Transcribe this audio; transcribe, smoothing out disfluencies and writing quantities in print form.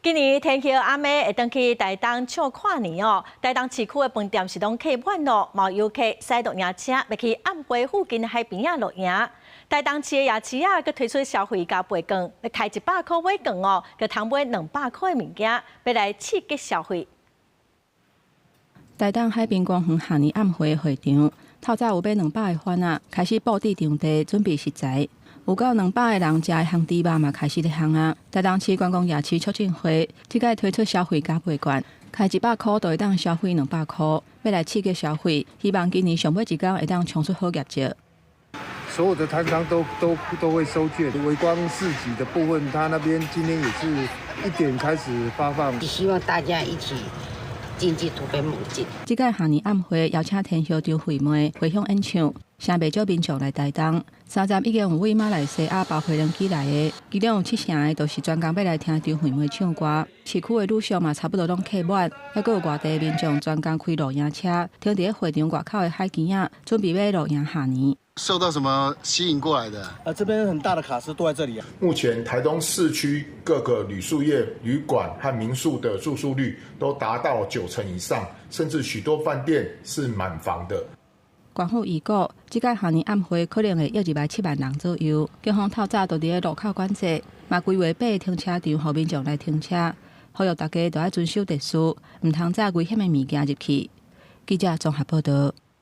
今年天后阿妹會轉去台東唱跨年哦，台東市區的飯店是攏客滿咯，嘛有遊客駛露營車欲去暗花附近的海邊仔露營。台東市的夜市仔，閣推出消費加倍券，開100箍買券哦，就通買200箍的物件，欲來刺激消費。台東海濱公園跨年暗會會場，透早有買200個番仔，開始布置場地，準備食材。有夠200個人食的烘豬肉嘛，開始咧烘啊！台東市觀光夜市促進會這擺推出消費加倍券，開100箍就會當消費200箍，欲來刺激消費，希望今年上尾一工會當衝出好業績。所有的攤商都會收券，微光市集的部分，他那邊今天也是1點開始發放。希望大家一起經濟突飛猛進。這擺跨年暗會邀請天后張惠妹回鄉演唱，誠袂少民眾來台東。三站已經有位馬來西亞包飛輪機來的，其中有七成的都是專工欲來聽張惠妹唱歌。市區的旅宿嘛，差不多攏客滿，猶閣有外地民眾專工開露營車停佇咧會場外口的海墘仔，準備欲露營跨年。受到什麼吸引過來的？啊，這邊很大的卡司都在這裡啊。目前台東市區各個旅宿業、旅館和民宿的住宿率都達到9成以上，甚至許多飯店是滿房的。官府預估，這擺跨年暗會可能會約入來7萬人左右。警方透早就佇咧路口管制，嘛規劃八个停車場予民眾來停車，呼籲大家都愛遵守秩序，毋通載危險的物件入去。記者綜合報道。